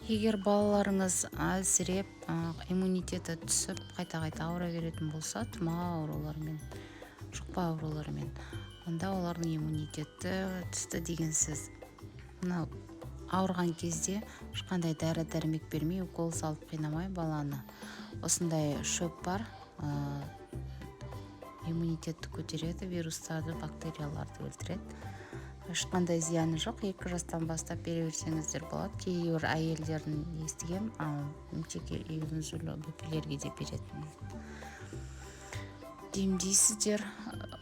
Егер балаларыңыз әлсіреп, иммунитеті түсіп, қайта-қайта ауыра беретін болса, тұмау ауруларымен, жұқпа ауруларымен, онда олардың иммунитеті түсті деген сөз. Мынау ауырған кезде ешқандай дәрі-дәрмек бермей, укол салып қинамай баланы, осындай шөп бар, иммунитетті көтереді, вирустарды, бактерияларды өлтіреді, ешқандай зияны жоқ. 2 жастан бастап бере берсеңіздер болады. Кейбір әйелдердің естігем, жеке емізулі бөпелерге де беретін. Демдейсіздер.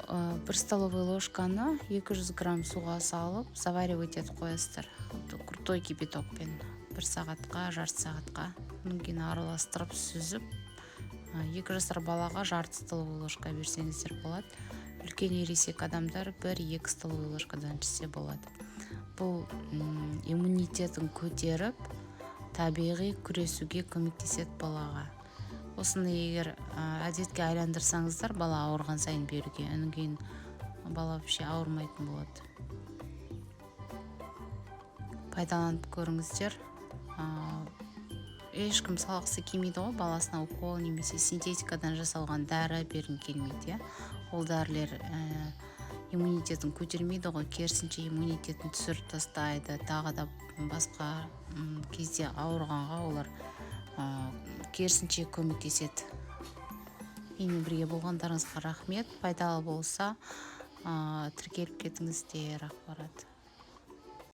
1 столовый ложканы 200 грамм суға салып, заваривать етіп қоясыздар крутой кипятокпен бір сағатқа, жарты сағатқа. Одан кейін араластырып, сүзіп, 2 жасар балаға жарты столовый ложка берсеңіздер болады. Үлкен, ересек адамдар 1-2 столовый ложкадан ішсе болады. Бұл иммунитетін көтеріп, табиғи күресуге көмектеседі балаға. Осыны егер әдетке айландырсаңыздар, бала ауырған сайын беруге, одан кейін бала вообще ауырмайтын болады. Пайдаланып көріңіздер. Ешкім салғысы келмейді ғой баласына укол немесе синтетикадан жасалған дәрі бергім келмейді, иә. Ол дәрілер иммунитетін көтермейді ғой, керісінше, иммунитетін түсіріп тастайды. Тағы да басқа кезде ауырғанға олар керісінше көмектеседі. Менімен бірге болғандарыңызға рахмет. Пайдалы болса, тіркеліп кетіңіздер. Ақпарат.